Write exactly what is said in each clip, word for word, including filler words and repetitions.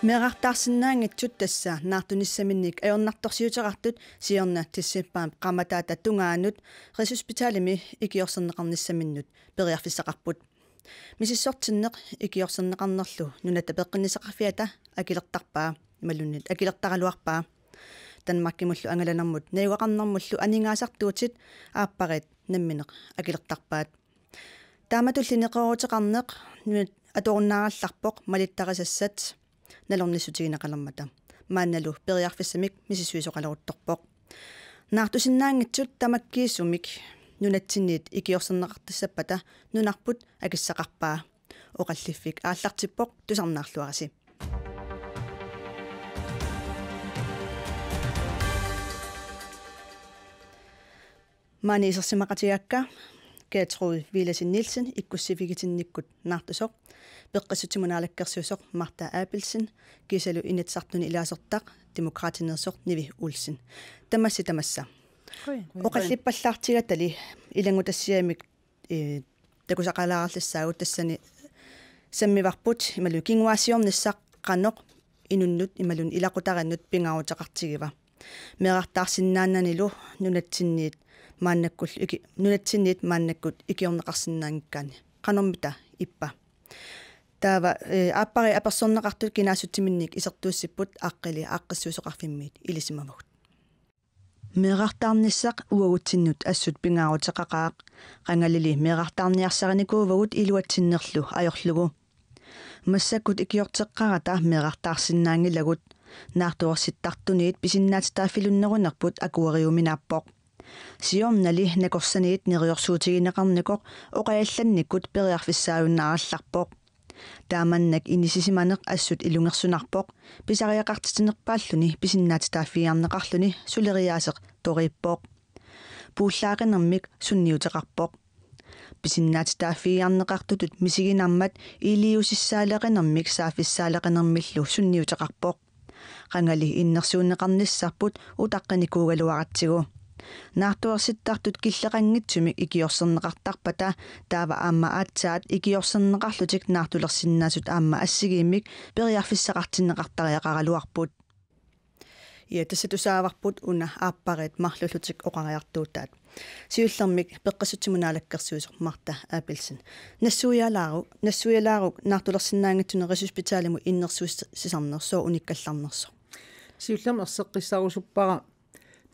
Meerartaarsinnaanngitsut tassa naartunissaminnik ajornartorsiuteqartut siorna decembarip qaammataata tungaanut Rigshospitalimi ikiorserneqarnissaminnut periarfissaqarput. Misissortinneq ikiorserneqarnerlu Nunatta Peqqinnissaqarfiata akilertarpaa, imaluunniit akilertaraluarpaa. Danmarkimullu angalanermut najugaqarnermullu aningaasartuutit aappariit nammineq akilertarpaat. Taamatulli neqerooruteqarneq nunat atorunnaarallarpoq malittarisassat nalornissutigineqalermata. Maannalu periarfissamik misissuisoqaleruttorpoq. Naartusinnaanngitsut tamakkiisumik nunatsinniit ikiorserneqartassappata nunarput akissaqarpaa. Oqalliffik aallartippoq, tusarnaarluarisi. Maani isersimaqatigaakka Gertrud Villadsen Nielsen, ikkussivigitinnikkut naartusoq, Peqqissutsimut Naalakkersuisoq Martha Abelsen, kiisalu Inatsisartuni ilaasortaq Demokraatineersoq Nivi Olsen. Tamassi tamassa. Qujan. Oqallippallaartigatali ilanngutassiamik, eh, takusaqalaarallassagut, tassani sammivarput imaluunniit kinguaassiornissaq qanoq inunnut imaluunniit ilaqutariinnut pingaaruteqartigiva. Meerartaarsinnaananilu nunatsinniit maannakkullu iki-, nunatsinniit maannakkut ikiorneqarsinnaanngikkaanni. Qanormita ippa? Taava, eh, aappariit apersorneqartut kinaassutsiminnik isertuussipput Aaqqili aaqqissuisoqarfimmiit ilisimavagut. Meerartaarnissaq uagutsinnut assut pingaaruteqaqaaq, qangalili meerartaarniarsarinikuuvugut iluatsinnerlu ajorlugu. Massakkut ikiorteqqaarata meerartaarsinnaanngilagut, naartuersittartuniit pisinnaatitaaffilunnerunerput akueriuminaappoq. Siornali nakorsaniit neriorsuutigineqarnikoq oqajallannikkut periarfissaajunnaarallarpoq. Taamannak inissisimaneq assut ilungersunarpoq, pisariaqartitsinerpaalluni pisinnaatitaaffigiarneqarluni suleriaaseq toriippoq. Puullaaqinermik sunniuteqarpoq. Pisinnaatitaaffigiarneqartutut misiginarmat iliuusissaaleqinermik saaffissaaleqinermillu sunniuteqarpoq. Qangali innersuunneqarnissarput utaqqinikuugaluaratsigu. Naartuersittartut killeqanngitsumik ikiorserneqartarpata taava aamma aatsaat ikiorserneqarlutik naartulersinnaasut aamma assigiimmik periarfissaqartinneqartariaqaraluarput. Ja, tassa tusaavarput una aappariit marluullutik oqariartuutaat. Siullermik Peqqissutsimut Naalakkersuisoq Martha Abelsen. Nassuialaaruk, nassuialaaruk naartulersinnaanngitsunik Rigshospitalimut innersuussisarneq sooq unikkallarnersoq? Siullermik erseqqissarusuppara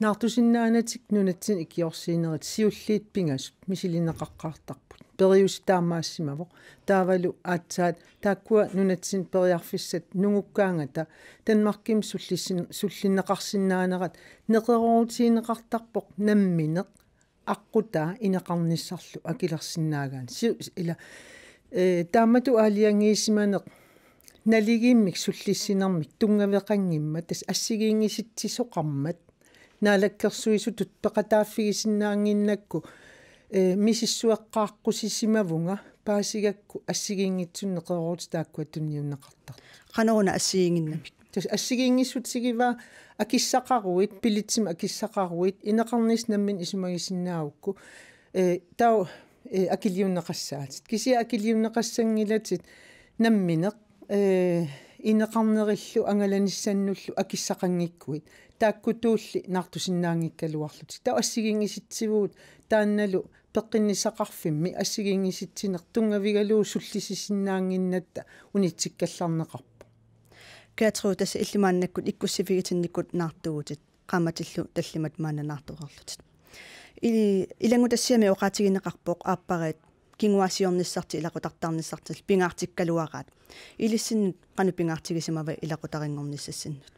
naartusinnaanatik nunatsinni ikiorsiinerit siulliit pingasut misilineqaqqaartarput. Periuseq taamaassimavoq. Taavalu aatsaat taakkua nunatsinni periarfissat nungukkaangata Danmarkimi sullissin-, sullinneqarsinnaanerat neqeroorutigineqartarpoq nammineq aqqutaa ineqarnissarlu akilersinnaagaanni. Si-, ila, eh, taamatut aalajangiisimaneq naligiimmik sullissinermik tunngaveqanngimmat, tassa assigiinngisatsisoqarmat, naalakkersuisutut peqataaffigisinnaannginnakku, eh, misissueqqaaqqusisimavunga paasigakku assigiinngitsunik neqeroorutit taakkua tunniunneqartartut. Qanoruna assigiinnginnamik? Tassa assigiinngissutigivaa akissaqaruit, bilitsimik akissaqaruit, ineqarnissaq nammineq isumagisinnaagukku, eh, taava, eh, akiliunneqassaatit. Kisianni akiliunneqassanngilatit nammineq, eh, ineqarnerillu angalanissannullu akissaqanngikkuit. Taakkutuulli naartusinnaanngikkaluarlutik. Taava assigiinngisatsivugut taannalu peqqinnissaqarfimmi assigiinngisatsineq tunngavigalugu sullisisinnaannginnatta unitsikkallarneqarpoq. Gertrud, tassa illit maannakkut ikkussivigitinnikkut naartuuvutit, qaammatillu tallimat maanna naartoreerlutit. I-, ilanngutassiami oqaatigineqarpoq aappariit kinguaassiornissartik ilaqutartarnissartik pingaartikkaluaraat. Ilissinnut qanoq pingaartigisimava ilaqutarinngornissassinnut?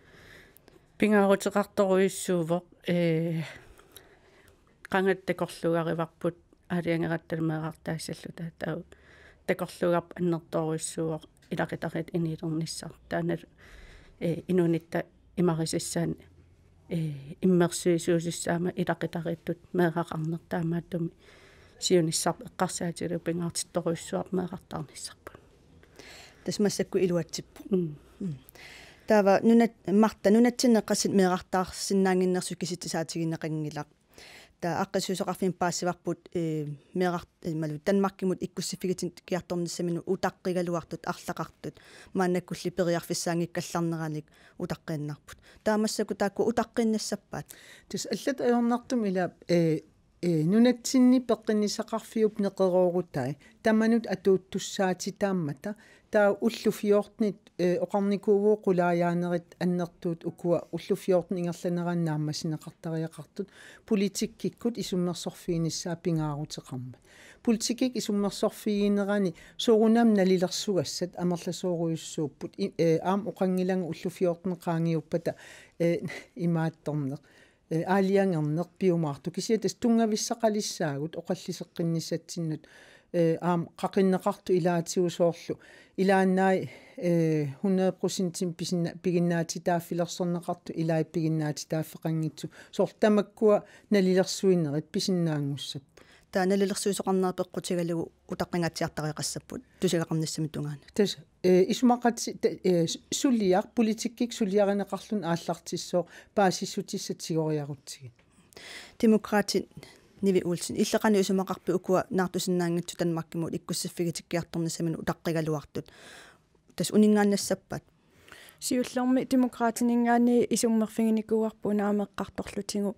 Pingaaruteqartorujussuuvoq, ee, qangat takorluugarivarput aalajangeratta meerartaassalluta, taava takorluugarput annertoorujussuuvoq ilaqutariit inilernissaq. Taanna, ee, inuunitta imarisassaanni, ee, immersuisuussaammat ilaqutariittut meeraqarneq, taamaattumik siunissarput eqqarsaatigalugu pingaartittorujussuarput meerartaarnissarput. Tassa massakkut iluatsippoq. Mm. Mm. Taava nunat-, Martha, nunatsinni qassit meerartaarsinnaannginnersut kisitsisaatigineqanngilaq. Taava aaqqissuisoqarfimmut paasivarput, ee, meerart-, imaluunniit Danmarkimut ikkussiffigitikkiartornissaminut utaqqigaluartut arlaqartut, maannakkulli periarfissaanngikkallarneranik utaqqiinnarput. Taava massakkut taakku utaqqiinnassappat? Tassa allat ajornartumik ila, ee, ee, nunatsinni peqqinnissaqarfiup neqeroorutai tamanut atuuttussaatitaammata, taava ullut fjortenit, ee, oqarnikuuvugut qulaajaanerit annertuut ukua ullut fjorten ingerlaneranni naammassineqartariaqartut, politikkikkut isummersorfiginissaa pingaaruteqarmat. Politikkikkut isummersorfiginerani soorunami nalilersugassat amerlasoorujussuupput, i-, ee, aamma oqanngilanga ullut fjorten qaangiuppata, ee, imaattorneq, ee, aalajangerneq piumaartoq. Kisianni tassa tunngavissaqalissaagut oqalliseqqinnissatsinnut, ee, aamma qaqinneqartut ilaatigut soorlu. Ilaannaai, ee, hundrede procentimik pisinna-, piginnaatitaaffilersorneqartut ilai piginnaatitaaffeqanngitsut. Soorlu tamakkua nalilersuinerit pisinnaanngussapput. Taava nalilersuisoqarnera peqqutigalugu utaqqingaatsiartariaqassapput tusagaqarnissamut tungaanut. Tassa, ee, isumaqati-, ta-, ee, su-, suliaq, politikkikkut suliarineqarluni aallartissooq paasissutissat tigoriarutsigit. Demokraatit Nivi Olsen, illit qanoq isumaqarpit ukua naartusinnaanngitsut Danmarkimut ikkussiffigitikkiartornissaminut utaqqigaluartut? Tassa uninngaannassappat? Siullermik Demokraatininngaanniit isummerfiginikuuarput una aamma eqqartorlutigu.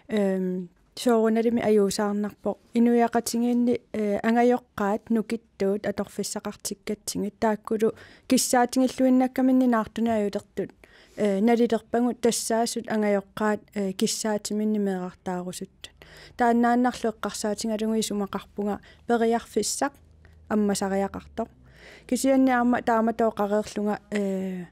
Ehm, soorunalimi ajuusaarnarpoq. Inuiaqatigiinni, eh, angajoqqaat nukittuut atorfissaqartikkatsigit. Taakkulu kissaatigilluinnakkaminni naartunik ajulertut, eh, nalilerpagut tassaasut angajoqqaat, eh, kissaatiminni meerartaarusuttut. Taannaannarlu eqqarsaatigalugu isumaqarpunga periarfissaq ammasariaqartoq. Kisianni aamma taamatut oqareerlunga, eh,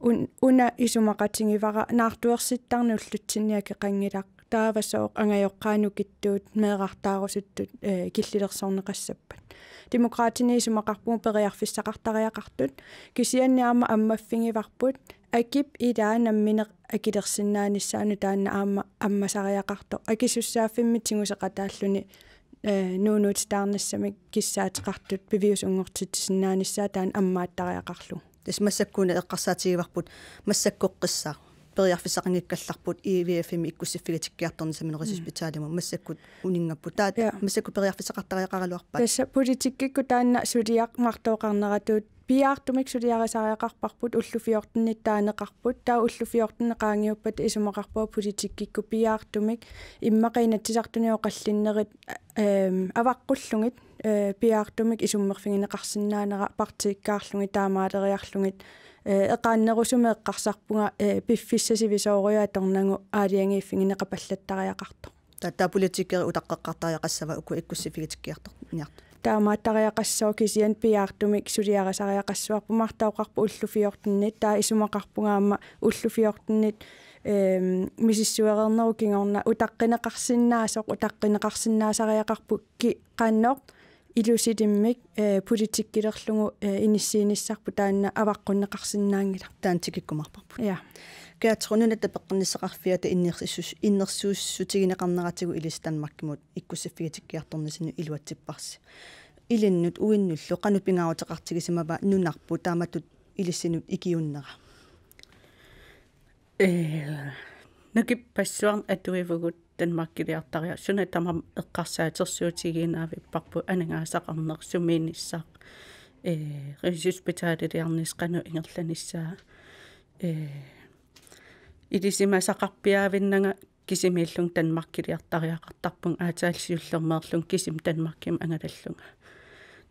un-, una isumaqatigivara naartuersittarneq ullutsinni akeqanngilaq. Taava sooq angajoqqaat nukittuut meerartaarusuttut, eh, killilersorneqassappat. Demokraatini isumaqarpugut periarfissaqartariaqartut. Kisianni aamma ammaffigivarput akip ilaa nammineq akilersinnaanissaanut taanna aamma ammasariaqartoq. Akisussaaffimmik tiguseqataalluni, eh, nuunuutitaarnissamik kissaateqartut piviusunngortitsisinnaanissaat taanna ammaattariaqarlugu. Tassa massakkuuna eqqarsaatigivarput massakkoqqissaaq. Periarfissaqanngikkallarput I V F-imi ikkussiffigitikkiartornissaminut Rigshospitalimut massakkut uninngapput. Taava Ja. massakkut periarfissaqartariaqaraluarpat? Tassa politikkikkut taanna suliaq martooqarneratuut piaartumik suliarisariaqarparput ullut fjortenit taaneqarput. Taava ullut fjortenit qaangiuppata isumaqarpunga politikkikkut piaartumik immaqa Inatsisartuni oqallinnerit, ehm, avaqqullugit, eh, piaartumik isummerfigineqarsinnaanera partiikkaarlugit taamaaleriarlugit, eh, eqaannerusumik eqqarsarpunga, eh, piffissaq sivisoorujuk atornagu aalajangiiffigineqapallattariaqartoq. Taava, taava politikerit utaqqeqqartariaqassava ukua ikkussiffigitikkiartorniartut? Taamaattariaqassooq, kisianni piaartumik suliarisariaqassavarput, martooqarpoq ullut fjortenit, taava isumaqarpunga aamma ullut fjortenit, ehm, misissuereernerup kingorna utaqqineqarsinnaasoq, utaqqineqarsinnaasariaqarpoq ki-, qanoq ilusilimmik, eh, politikkilerlugu, eh, inissiinissarput taanna avaqqunneqarsinnaanngilaq. Taanna tikikkumaarparput. Ja. Katru, Nunatta Peqqinnissaqarfiata innersus-, innersuussutigineqarneratigut ilissi Danmarkimut ikkussiffigitikkiartornissannut iluatsipparsi. Ilinnut uinnullu qanoq pingaaruteqartigisimava nunarput taamatut ilissinnut ikiunnera? Ee, nukippassuarnik atuivugut Danmarkiliartariaqarpugut, suna tamarmi eqqarsaatersuutigiinnavipparput, aningaasaqarneq, sumiinnissaq, ee, Rigshospitaliliarnissaq, qanoq ingerlanissaa, ee, ilisimasaqarpiaavinnanga kisimiillunga Danmarkiliartariaqartarpunga, aatsaat siullermeerlunga kisima Danmarkimut angalallunga.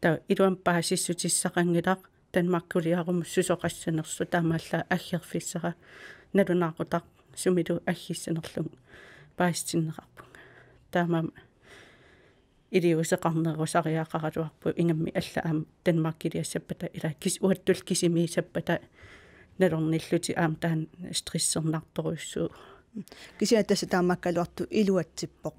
Taava iluamik paasissutissaqanngilaq Danmarkuliarumut susoqassanersoq, taamaallaat aggerfissara nalunaaqutaq sumilu aggissanerlunga paasitinneqarpunga. Taamaammat iliuuseqarnerusariaqaraluarpugut, ingammik allat aamma Danmarkiliassappata, ila kis-, uattut kisimiissappata nalornillutik, aamma taanna stressernartorujussuuvoq. Kisianni tassa taamaakkaluartoq iluatsippoq.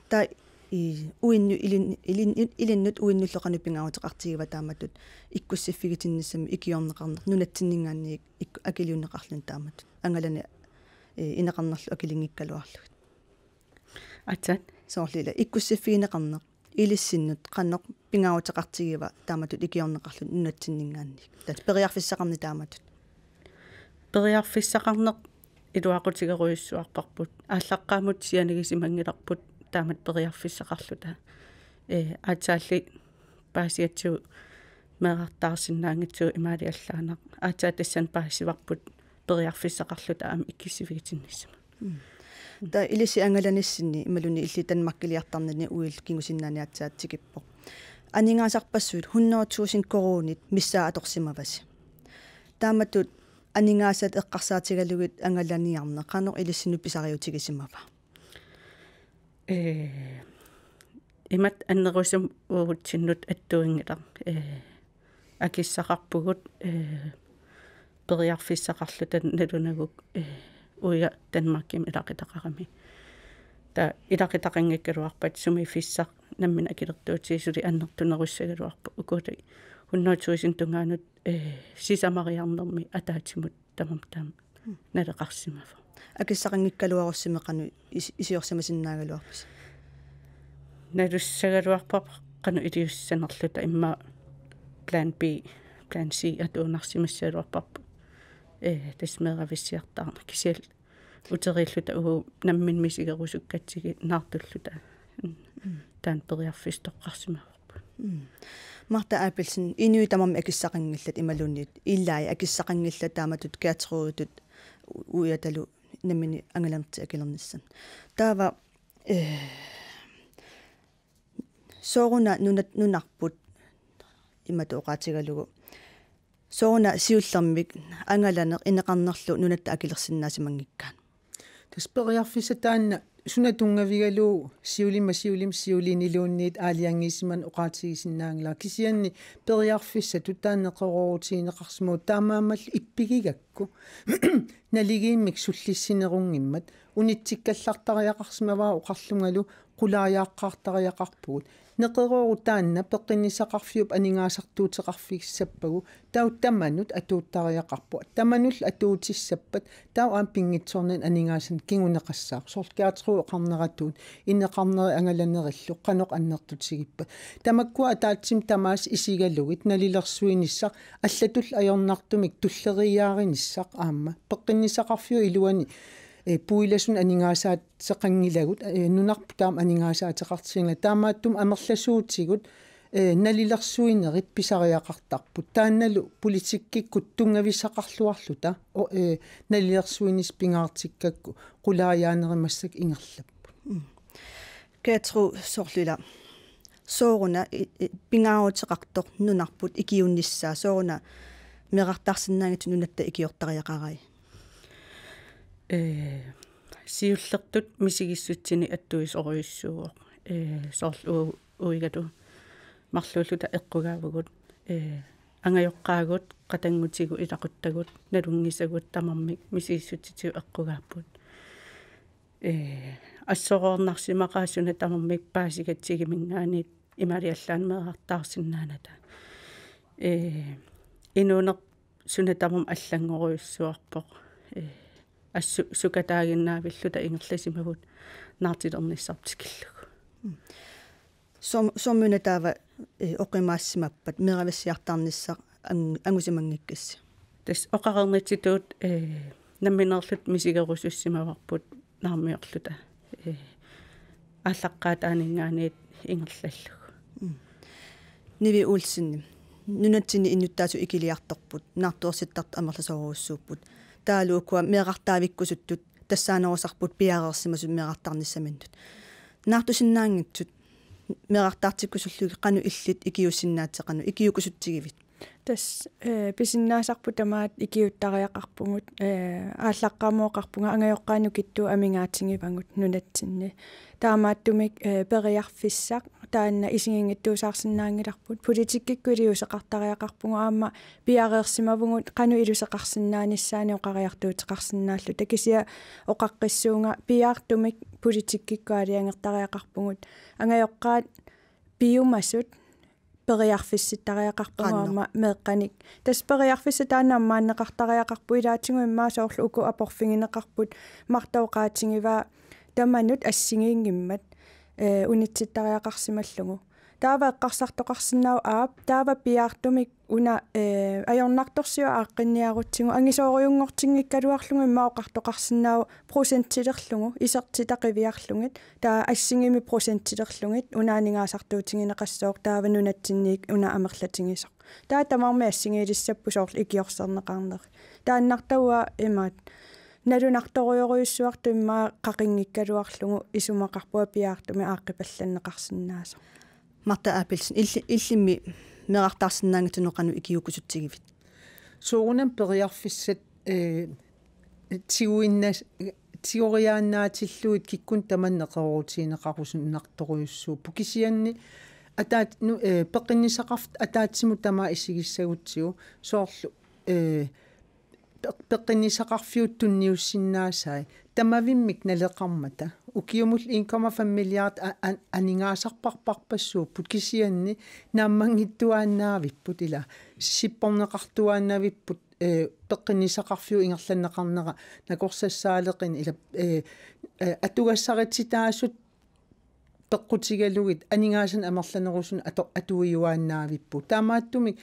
Taava i-, uinnu-, ilin-, ilin-, ilinnut uinnullu qanoq pingaaruteqartigiva taamatut ikkussiffigitinnissamut ikiorneqarneq, nunatsinninngaanniit ik-, akiliunneqarluni taamatut? Angalani, ee, ineqarnerlu akilinngikkaluarlugit. Aatsaat. Soorlu ila ikkussiffigineqarneq ilissinnut qanoq pingaaruteqartigiva taamatut ikiorneqarluni nunatsinninngaanniit? Taava periarfissaqarneq taamatut. Periarfissaqarneq iluaqutigerujussuarparput. Aallaqqaammut sianigisimanngilarput taamatut periarfissaqarluta. Ee, aatsaalli paasigatsigu meerartaarsinnaanngitsugut imaaliallaannaq. Aatsaat tassani paasivarput periarfissaqarluta aamma ikkussivigitinnissama. Mm. Taava ilissi angalanissinni imaluunniit illit Danmarkiliartarninni uillu kingusinnaani aatsaat tikippoq. Aningaasarpassuit hundrede tusind koruunit missaa atorsimavasi. Taamatut aningaasat eqqarsaatigalugit angalaniarneq qanoq ilissinnut pisariutigisimava? Ee, imatut annerusumik uagutsinnut attuinngilaq. Ee, akissaqarpugut, ee, periarfissaqarluta nalunaguk, ee, uiga Danmarkimi ilaqutaqarami. Taava ilaqutaqanngikkaluarpat sumiiffissaq nammineq akilertuutigisut suli annertunerussagaluarpoq. Ukuuti hundrede tusind tungaanut, ee, sisamariarnermi ataatsimut tamarmik taama Mm. naleqarsimavoq. Akissaqanngikkaluarussi meeqqanut is-, iliuusersimasinnaagaluarpisi? Nalussagaluarparput qanoq iliussanerluta, immaqa plan B, plan C atuunarsimassagaluarparput. Ee, tassa meeravissiartaarneq kisianni uteriilluta uagut nammineq misigerusukkatsigit naartulluta. Mm. Mm. Taanna periarfissaq toqqarsimavarput. Mm. Martha Abelsen, inuit tamarmik akissaqanngillat imaluunniit ilai akissaqanngillat taamatut Gertrudetut u-, uiatalu nammineq angalanertik akilernissaat. Taava, eh, sooruna nunat-, nunarput imatut oqaatigalugu. Sooruna siullermik angalaneq ineqarnerlu nunatta akilersinnaasimanngikkaat? Tassa periarfissaq taanna suna tunngavigalugu siulima siulima siuliniluunniit aalajangiisimaneq oqaatigisinnaanngilara. Kisianni periarfissatut taanna neqeroorutigineqarsimavoq, taamaammallu ippigigakku naligiimmik sullissineqanngimmat unitsikkallartariaqarsimavara oqarlungalu qulaajaaqqaartariaqarpugut. Neqeroorut taanna peqqinnissaqarfiup aningaasartuuteqarfigissappagu taava tamanut atuuttariaqarpoq. Tamanullu atuutissappat taava aamma pinngitsoornani aningaasanik kinguneqassaaq. Soorlu Gertrud oqarneratuut ineqarneri angalanerillu qanoq annertutigippat. Tamakkua ataatsimik tamaasa isigalugit nalilersuinissaq allatullu ajornartumik tulleriiaarinissaq aamma. Peqqinnissaqarfiup iluani, eh, puilasunut aningaasaateqanngilagut, eh, nunarput taama aningaasaateqartiginngilagut. Taamaattumik amerlasuutigut, eh, nalilersuinerit pisariaqartarput. Taannalu politikkikkut tunngavissaqarluarluta, o-, eh, nalilersuinissaq pingaartikkakku qulaajaanerit massakkut ingerlapput. Mm. Gertrud, soorlu ila sooruna i-, i-, pingaaruteqartoq nunarput ikiuinnissaa, sooruna meerartaarsinnaanngitsut nunatta ikiortariaqarai? Ee, siullertut misigissutsinik attuisorujussuuvoq. Ee, soorlu u-, uigalu marluulluta eqqugaavugut. Ee, angajoqqaagut, qatanngutigut, ilaquttagut, nalunngisagut tamarmik misigissutitigut eqqugaapput. Ee, assoroornarsimaqaaq suna tamarmik paasigatsigiminngaanniit imaaliallaannaq meerartaarsinnaanata. Ee, inuuneq suna tamarmi allanngorujussuarpoq. Ee, assut sukataaginnaavilluta ingerlasimagut naartulernissaat tikillugu. Mm. Som-, soormi una taava, eh, oqimaasimappat meeravissiartaarnissaq ang-, angusimanngikkassi? Tassa oqareernitsitut, eh, nammineerluta misigerusussimavarput naarmiorluta, eh, aallaqqaataaninngaanniit ingerlallugu. Mm. Nivi Olsen, nunatsinni innuttaasut ikiliartorput, naartuersittartut amerlasoorujussuupput. Taavalu ukua meerartaavikkusuttut tassaanerusarput piareersimasut meerartaarnissaminnut. Naartusinnaanngitsut meerartaartikkusullugit qanoq illit ikiuussinnaatit, qanoq ikiuukkusutsigivit? Tassa, eh, pisinnaasarput tamaat ikiuuttariaqarpugut, eh, aallaqqaammut oqarpunga angajoqqaat nukittuut amigaatigivagut nunatsinni. Taamaattumik, eh, periarfissaq taanna isiginngitsuusaarsinnaanngilarput. Politikkikkut iliuuseqartariaqarpugut aamma piareersimavugut qanoq iluseqarsinnaanissaannik oqariartuuteqarsinnaalluta. Kisianni oqaqqissuunga piaartumik politikkikkut aalajangertariaqarpugut. Angajoqqaat piumasut periarfissittariaqarpugut Qanoq. Aamma meeqqanik. Tassa periarfissaq taanna ammaanneqartariaqarpoq, ilaatigut immaqa soorlu uku aporfigineqarput Martha oqaatigivaa tamanut assigiinngimmat, eh, unitsittariaqarsimallugu. Taava eqqarsartoqarsinnaavoq aap, taava piaartumik una, eh, ajornartorsiut aaqqinniarutsigu angisoorujunngortinngikkaluarlugu immaqa oqartoqarsinnaavoq procentilerlugu isertitat qiviarlugit, taava assigiimmik procentilerlugit una aningaasartuutigineqassooq taava nunatsinniit una amerlatigisoq. Taava tamarmik assigiilissapput soorlu ikiorserneqarneri. Taannartaa imaat nalunartorujorujussuartut immaqa qaqinngikkaluarlugu isumaqarpunga piaartumik aaqqipallanneqarsinnaasoq. Martha Abelsen, illi-, illimmi meerartaarsinnaanngitsunut qanoq ikiuukkusutsigivit? Soorunami periarfissat, eh, tiguinnas-, tigoriaannaatillugit kikkunnut tamanna neqeroorutigineqarusunnartorujussuupput. Kisianni ataat-, nu-, eh, peqqinnissaqarfik ataatsimut tamaat isigissagutsigu soorlu, eh, peq-, peqqinnissaqarfiup tunniussinnaasai tamavimmik naleqarmata. Ukiumut en komma fem milliard a-, a-, aningaasarparparpassuupput kisianni naammanngittuaannaavipput ila sipporneqartuaannavipput, eh, peqqinnissaqarfiup ingerlanneqarnera nakorsassaaleqineq ila, eh, eh, atugassarititaasut peqqutigalugit aningaasanik amerlanerusunik ato-, atuiuaannaavipput. Taamaattumik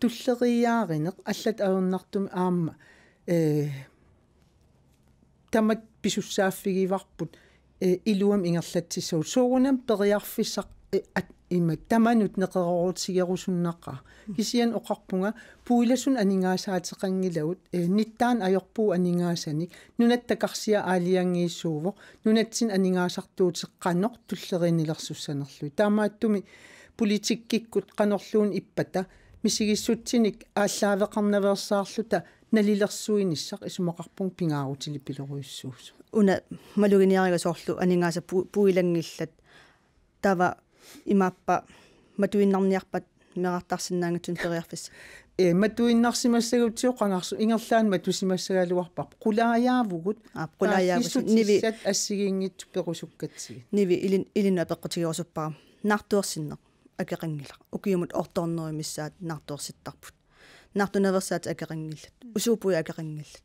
tulleriiaarineq allatut ajornartumik aamma, eh, tamatta pisussaaffigivarput, eh, iluamik ingerlatsissagut. Soorunami periarfissaq, eh, at-, ima tamanut neqeroorutigerusunnaqaaq. Kisianni oqarpunga puilasunik aningaasaateqanngilagut, eh, nittaanni ajorpugut aningaasanik, nunatta takarsiaq aalajangiisuuvoq, nunatsinni aningaasartuutit qanoq tulleriinnilersussanerlugit. Taamaattumik politikkikkut qanorluunniit ippata, misigissutsinik aallaaveqarnaveersaarluta nalilersuinissaq isumaqarpunga pingaarutilik pilorujussuusoq. Una maluginiariga soorlu aningaasat pu-, puilanngillat. Taava imaappa matuinnarniarpat meerartaarsinnaanngitsunut periarfissat? Ee, matuinnarsimassagutsigu qangarsu-, ingerlaannaq matusimassagaluarparput. Qulaajaavugut. Aap, qulaajaavugut. Nivi. Paasissutissat assigiinngitsut perusukkatsigit. Nivi, ilin-, ilinnut apeqqutigerusuppara. Naartuersinneq akeqanngilaq. Ukiumut otte hundrede missaat naartuersittarput. Naartunaveersaatit akeqanngillat. Usuupuit akeqanngillat.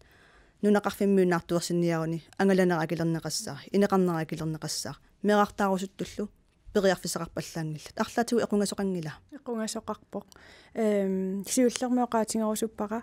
Nunaqarfimmiut naartuersinniaruni angalanera akilerneqassaaq, ineqarnera akilerneqassaaq. Meerartaarusuttullu periarfissaqarpallaanngillat. Arlaatigut equngasoqanngila? Equngasoqarpoq. Ehm, siullermik oqaatigerusuppara.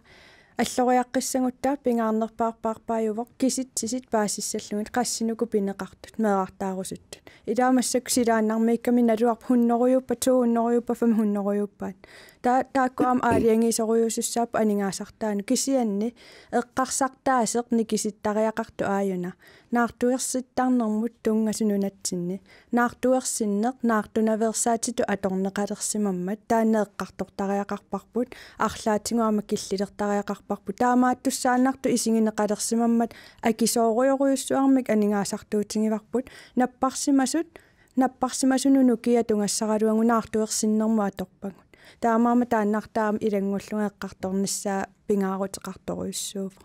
Alloriaqqissagutta pingaarnerpaarpaarpaajuvoq kisitsisit paasissallugit qassinik uku pineqartut, meerartaarusuttut. Ilaa massakkut silaannarmiikkami naluarput hundredeuppat, to hundredeuppat, fem hundredeuppat. Ta-, taakku aamma aalajangiisorujuusussaapput aningaasartaanut kisianni eqqarsartaaseq nikisittariaqartoq aajuna. Naartuersittarnermut tunngasut nunatsinni. Naartuersinneq naartunaveersaatitut atorneqalersimammat taanna eqqartortariaqarparput, arlaatigut aamma killilertariaqarparput. Taamaattussaannartut isigineqalersimammat akisoorujorujussuarmik aningaasartuutigivarput. Napparsimasut, napparsimasunut ukiaq tugassaraluagut naartuersinnermut atorpagut. Taamaammat taannartaa aamma ilanngullunga eqqartornissaa pingaaruteqartorujussuuvoq.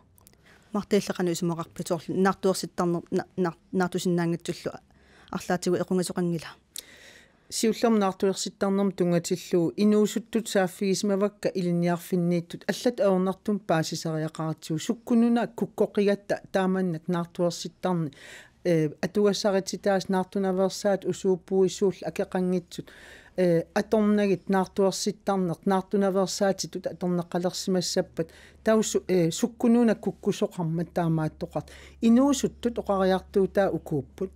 Martha, illit qanoq isumaqarpit, soorlu naartuersittarneq na-, na-, naartusinnaanngitsullu arlaatigut equngasoqanngila? Siullermik naartuersittarnermut tunngatillugu inuusuttut saaffigisimavakka ilinniarfinniittut allatut ajornartumik paasisariaqaratsigu, sukkununa kukkoqigatta taamannak naartuersittarneq, eh, atugassarititaasut naartunaveersaatit usuupuisuullu akeqanngitsut, eh, atornagit naartuersittarneq naartunaveersaatitut atorneqalersimassappat tassa, eh, sukkununa kukkusoqarmat taamaattoqartoq. Inuusuttut oqariartuutaat ukuupput.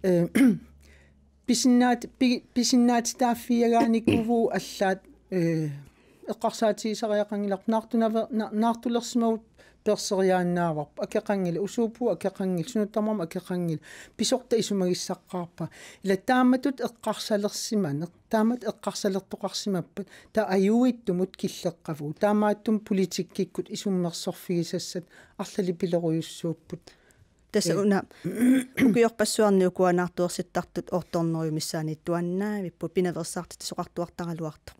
Eh, pisinnaat-, pi-, pisinnaatitaaffiagaanikuuvugut allaat, eh, eqqarsaatigisariaqanngilarput naartunave-, na-, naartulersimavugut perseriaannaavarput, akeqanngilaq, usuupugut akeqanngilaq, suut tamarmik akeqanngillat, pisortat isumagissaqqaarpaa. Ila taamatut eqqarsalersimaneq, taamatut eqqarsalertoqarsimappat, taava ajuittumut killeqqavugut. Taamaattumik politikkikkut isummersorfigisassat arlalipilerujussuupput. Tassa, ee, una ukiorpassuarni ukua naartuersittartut otte hundrede missaaniittuaannaavipput, pinaveersaartitsisoqartuartaraluartoq.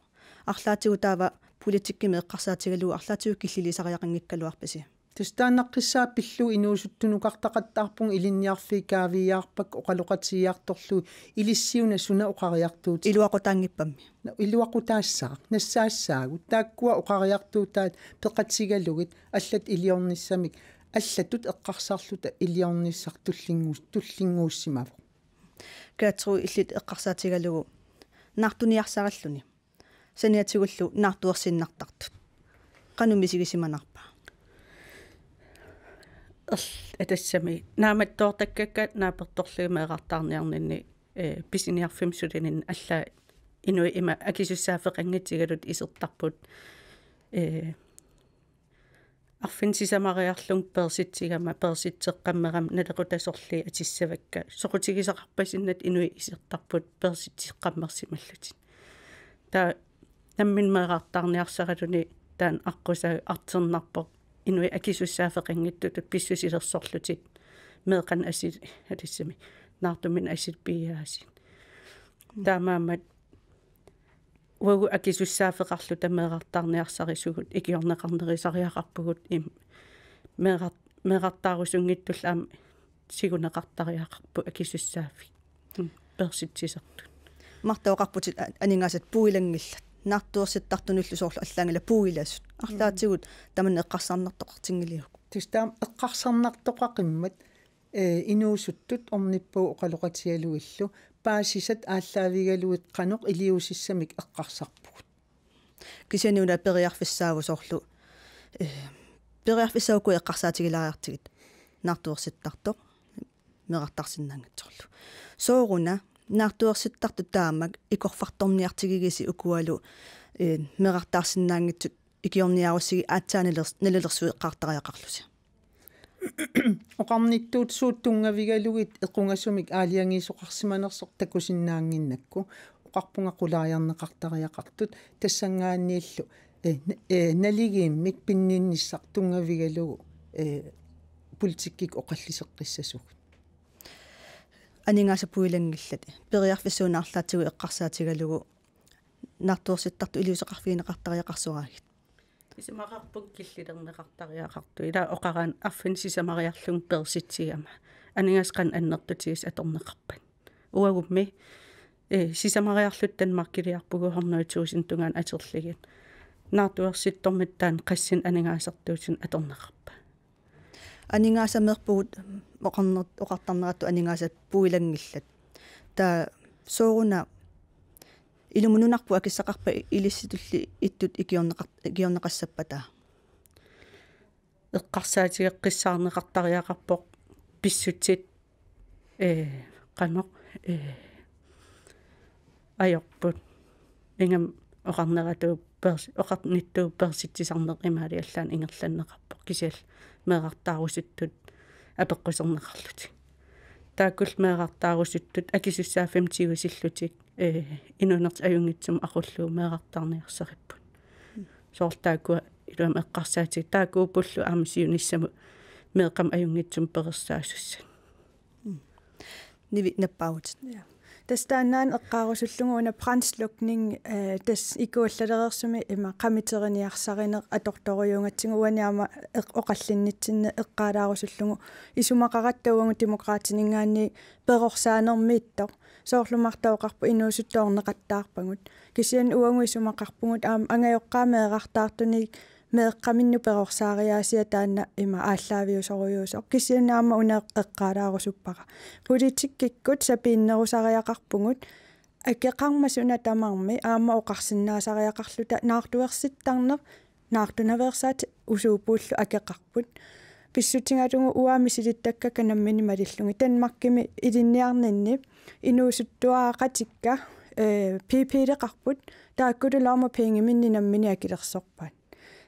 Arlaatigut taava politikkimi eqqarsaatigalugu arlaatigut killilisariaqanngikkaluarpisi? Tassa taannaqqissaaq pillugu inuusuttunukartaqattaarpugut ilinniarfiit kaaviiaarpakka oqaloqatigiartorlugit ilissiuna suna oqariartuutit. Iluaqutaanngippammi? Iluaqutaassaaq, nassaassaagut. Taakkua oqariartuutaat peqatigalugit allatut iliornissamik, allatut eqqarsarluta iliornissaq tullinnguus-, tullinnguussimavoq. Gertrud, illit eqqarsaatigalugu naartuniarsarilluni. Saniatigullu naartuersiinnartartut. Qanoq misigisimanarpa? Erl-, atassami naammattoortakkakka naapertorlugit meerartaarniarninni, eh, pisiniarfimmi sulininni allaat inuit ima akisussaaffeqanngitsugalutik isertarput, eh, arfineq sisamariarlunga peersitsigama peersitseqqammerama nalequtasorlugit atissavakka. Soqutigisaqarpasinnatik inuit isertarput peersitseqqammersimallutik. Taava nammineq meerartaarniarsaraluni taanna aqqusaartarnarpoq inuit akisussaaffeqanngitsutut pissusilersorlutik meeqqanik asil-, atassami naartuminik asillit piiaasiit. Taamaammat uagut akisussaaffeqarluta meerartaarniarsarisugut ikiorneqarnerusariaqarpugut im-, meerar-, meerartaarusunngitsullu aamma siguneqartariaqarput akisussaaffik. Mm, peersitsisartut. Marta, oqarputit a-, aningaasat puilanngillat. Naartuersittartunullu soorlu allaanngilaq puilasut. Arlaatigut tamanna eqqarsarnartoqartinngiliuk? Tassa taama eqqarsarnartoqaqimmat, eh, inuusuttut ornippagut oqaloqatigalugillu paasisat aallaavigalugit qanoq iliuusissamik eqqarsarpugut. Kisianni una periarfissaavoq soorlu, eh, periarfissaavoq uku eqqarsaatigilaariartigit naartuersittartoq meerartaarsinnaanngitsorlu. Sooruna naartuersittartut taamak ikorfartorniartigigisi ukualu, eh, meerartaarsinnaanngitsut ikiorniarussigit aatsaat nalilers-, nalilersueqqaartariaqarlusi. Oqarnittut suut tunngavigalugit equngasumik aalajangiisoqarsimanersoq takusinnaannginnakku oqarpunga qulaajarneqartariaqartut tassanngaanniillu, eh, n-, eh, naligiimmik pinninnissaq tunngavigalugu, eh, politikkikkut oqalliseqqissasugut. Aningaasat puilanngillat. Periarfissaq una arlaatigut eqqarsaatigalugu naartuersittartut iliuuseqarfigineqartariaqarsoraagit. Isumaqarpunga killilerneqartariaqartut. Ila oqaraanni arfineq sisamariarlunga peersitsigama aningaasat qanoq annertutigisut atorneqarpat. Uagummi, eh, sisamariarluta Danmarkiliarpugut hundrede tusind tungaanut atorlugit. Naartuersittormiit taanna qassit aningaasartuutinik atorneqarpa? Aningaasameerpugut oqarner-, oqartarnerattut aningaasat puilanngillat. Taava sooruna ilumut nunarput akissaqarpa ilissitulli ittut ikiorneqar-, ikiorneqassappata? Eqqarsaatigeqqissaarneqartariaqarpoq pissutsit, eh, qanoq, eh, ajorput. Ingammik oqarneratut peers-, oqarnittut peersitsisarneq imaaliallaannaq ingerlanneqarpoq. Kisianni meerartaarusuttut apeqquserneqarlutik. Taakkulu meerartaarusuttut akisussaaffimmik tigusillutik, eh, inuunertik ajunngitsumik aqullugu meerartaarniarsaripput. Soorlu taakkua ilumut eqqarsaatigit taakkuuppullu aamma siunissamut meeqqamik ajunngitsumik perorsaasussaat. Nivi, nappaavutit. Ja. Tassa taannaana eqqaarusullugu una brandslukning, eh, tassa ikuallalereersumik ima qamiteriniarsarineq atortorujuugatsigu uani aamma eq-, oqallinnitsinni eqqaalaarusullugu isumaqaratta uagut Demokraatininngaanniit perorsaanermiittoq. Soorlu Marta oqarpoq inuusuttut orneqattaarpagut. Kisianni uagut isumaqarpugut aamma angajoqqaat meerartaartunik meeqqaminnut perorsaariaasia taanna ima aallaaviusorujuusoq. Kisianni aamma una eqqaalaarusuppara. Politikkikkut sapiinnerusariaqarpugut akeqarmat suna tamarmi aamma oqarsinnaasariaqarluta naartuersittarneq naartunaveersaat usuupuullu akeqarput. Pissutigalugu uanga misilittakkakka nammineq malillugit. Danmarkimi ilinniarninni inuusuttuaraqatikka, eh, P P-leqarput, taakkulu lommepengeminnit nammineq akilersorpaat.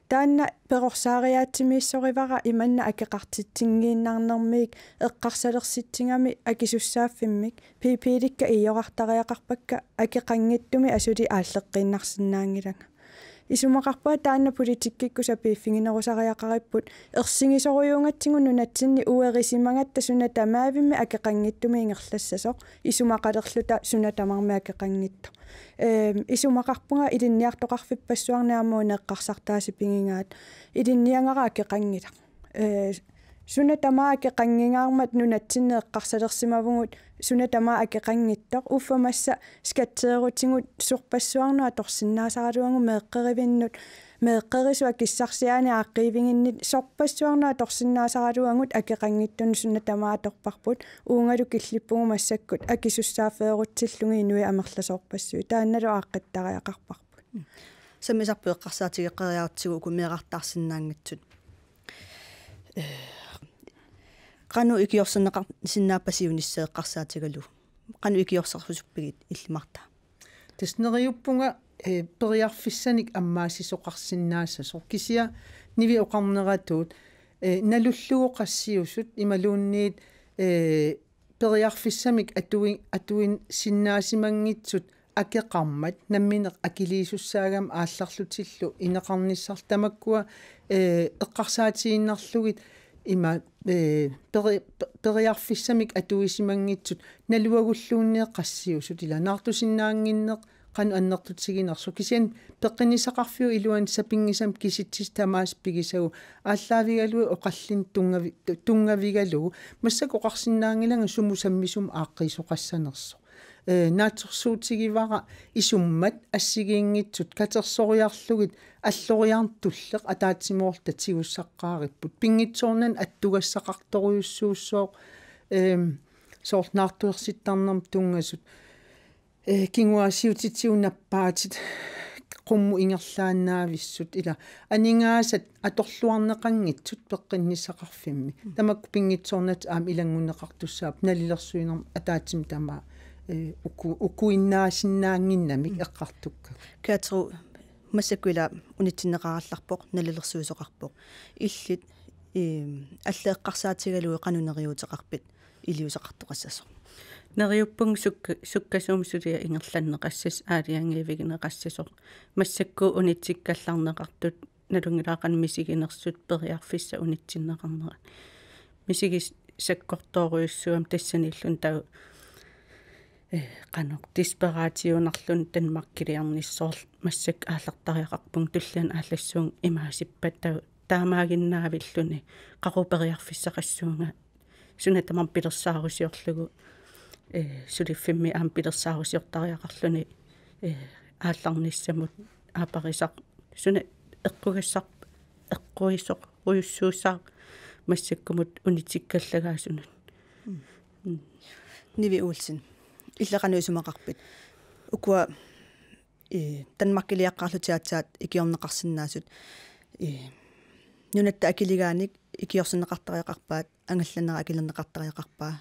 Taanna perorsaariaatsimiissorivara imanna akeqartitsinngiinnarnermiik eqqarsalersitsigami akisussaaffimmik P P-likka iiorartariaqarpakka akeqanngitsumik asuli aalleqqiinnarsinnaanngilanga. Isumaqarpunga taanna politikkikkut sapiiffiginerusariaqaripput ersigisorujuugatsigu nunatsinni uerisimagatta suna tamaavimmik akeqanngitsumik ingerlassasoq isumaqalerluta suna tamarmi akeqanngitsoq. Ehm, isumaqarpunga ilinniartoqarfippassuarnik aamma una eqqarsartaasipigigaat ilinniagara akeqanngilaq. Eh, Suna tamaat akeqanngingaarmat nunatsinni eqqarsalersimavugut suna tamaat akeqanngitsoq, uffa massa skatteerutigut sorpassuarnut atorsinnaasaraluagut meeqqerivinnut, meeqqerisut akissarsiaani aaqqiiviginnit sorpassuarnut atorsinnaasaraluagut akeqanngitsunut suna tamaat atorparput, uungalu killippugut massakkut akisussaaffeerutsillugit inuit amerlasoorpassuit, taannalu aaqqittariaqarparput. Sammisarput eqqarsaatigeqqeriarutsigu uku meerartaarsinnaanngitsut. Qanoq ikiorserneqarsinnaapput siunissaq eqqarsaatigalugu? Qanoq ikiorsersuppigit illit Martha? Tassa neriuppunga, eh, periarfissanik ammaassisoqarsinnaassasoq. Kisianni Nivi oqarneratut, eh, nalullugu qassiusut imaluunniit, eh, periarfissamik atui-, atuisinnaasimanngitsut akeqarmat nammineq akiliisussaagamik aallarlutillu ineqarnissarlu tamakkua, eh, eqqarsaatigiinnarlugit ima, eh, peri-, pe-, periarfissamik atuisimanngitsut naluagulluunniit qassiusut ila naartusinnaannginneq qanoq annertutiginersoq. Kisianni peqqinnissaqarfiup iluani sapinngisamik kisitsisit tamaasa pigisagut aallaavigalugit oqallinneq tunngavi-, tu-, tunngavigalugu massakkut oqarsinnaanngilanga sumut sammisumut aaqqiisoqassanersoq. Eh, naatsorsuutigivara isummat assigiinngitsut katersoriarlugit alloriarneq tulleq ataatsimoorluta tigussaqqaaripput. Pinngitsoornani attugassaqartorujussuussooq, ehm, soorlu naartuersittarnermut tunngasut, eh, kinguaassiuutitigut nappaatit qummut ingerlaannaavissut ila aningaasat atorluarneqanngitsut peqqinnissaqarfimmi. Mm. Tamakku pinngitsoornatik aamma ilanngunneqartussaapput nalilersuinermut ataatsimut tamaat, eh, uku-, ukuinnaasinnaannginnamik. Mm. Eqqartukkagut. Katru, massakkut ila unitsinneqarallarpoq, nalilersuisoqarpoq. Illit, eh, allat eqqarsaatigalugit qanoq neriuuteqarpit iliuuseqartoqassasoq? Neriuppunga sukka-, sukkasuumik suliaq ingerlanneqassasoq, aalajangiivigineqassasoq. Massakkut unitsikkallarneqartut, nalunngilara qanoq misiginersut, periarfissaq unitsinneqarnerat. Misigis-, sakkortoorujussuugami tassaniilluunniit taava, eh, qanoq desperatiunarluni Danmarkiliarnissaat massakkut aallartariaqarpunga, tulliani aallassuunga imaasippat taava taamaaginnaavilluni qaqugu periarfissaqassuunga, suna tamarmi pilersaarusiorlugu, eh, suliffimmi aamma pilersaarusiortariaqarluni, eh, aallarnissamut aaparisaq, suna eqqugassaq, eqquisoq, -rujussuussaaq massakkumut unitsikkallaraasunut. Mm. Mm. Nivi Olsen, illit qanoq isumaqarpit? Ukua, eh, Danmarkiliaqqaarlutik aatsaat ikiorneqarsinnaasut, eh, nunatta akiligaanik ikiorserneqartariaqarpaat, angallanneq akilerneqartariaqarpaa,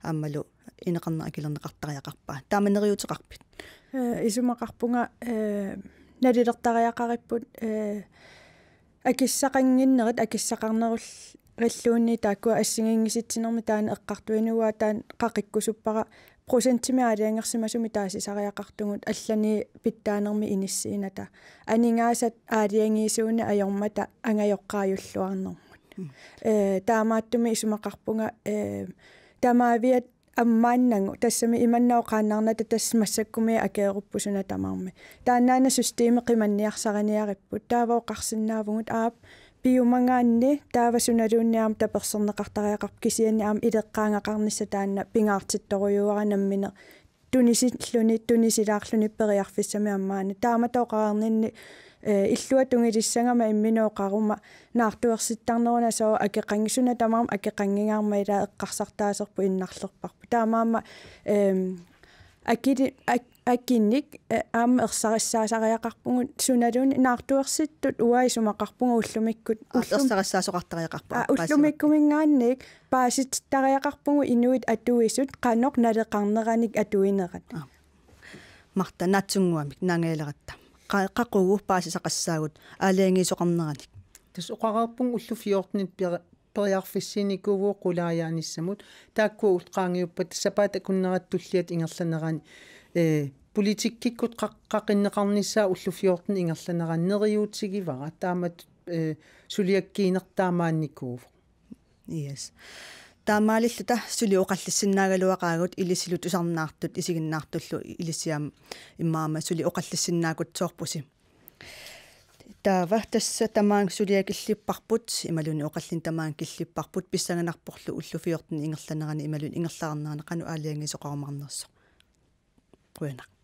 aammalu ineqarneq akilerneqartariaqarpaa. Taama neriuuteqarpit? Eh, isumaqarpunga, eh, nalilertariaqaripput, eh, akissaqannginnerit, akissaqarnerull-, -rilluunniit taakkua assigiinngisitsinermi taanna eqqartuinnarlugu taanna qaqikkusuppara, procentimik aalajangersimasumik taasisariaqartugut allani pitsaanermi inissiinata. Aningaasat aalajangiisuuneq ajormata angajoqqaajulluarnermut. Mm. Eh, taamaattumik isumaqarpunga, eh, tamaaviat ammaannagu, tassami imanna oqaannarnata tassa massakkumiit akeerupput suna tamarmi. Taannaana systemi qimanniarsariniaripput. Taava oqarsinnaavugut aap piumagaanni taava sunaluunniit aamma taperserneqartariaqarpoq, kisianni aamma ileqqaagaqarnissaq taanna pingaartittorujuara nammineq tunisilluni, tunisilaarluni periarfissamik ammaanata. Taamatut oqarninni, eh, illuatungilissagama imminut oqaruma naartuersittarneruna sooq akeqanngitsoq, suna tamarmi akeqanngingaarmat ilaa eqqarsartaaserput innarlerparput. Taamaammat, ehm, akili-, ak-, akinik, eh, aamma ersarissaasariaqarpugut sunaluunniit naartuersittut, uanga isumaqarpunga ullumikkut. Aa, ullum-, ersarissaasoqartariaqarput, aa, aa, ullumiikkuminngaanniit paasitittariaqarpugut inuit atuisut qanoq naleqarneranik atuinerat. Aa. Martha, naatsunnguamik naangajaleratta. Qa-, qaqugu paasisaqassaagut aalajangiisoqarneranik? Tassa oqareerpunga ullut fjortenit peri-, periarfissiinikuuvugut qulaajaanissamut. Taakkua ullut qaangiuppata sapaatip akunnerata tulliata ingerlanerani, eh, politikkikkut qaq-, qaqinneqarnissaa ullut fjorten ingerlanerani neriuutigivara. Taamatut, eh, suliakkiinertaa maannikuuvoq. Yes. Taamaalilluta suli oqallissinnaagaluaqaagut, ilisilu tusarnaartut isiginnaartullu, ilisiam immaqa aamma suli oqallissinnaagutsoorpusi. Taava tassa tamaanga suliaq killipparput, imaluunniit oqallinneq tamaanga killipparput, pissanganarporlu ullut fjorten ingerlanerani imaluunniit ingerlaarnerani qanoq aalajangiisoqarumaarnersoq. Qujanaq.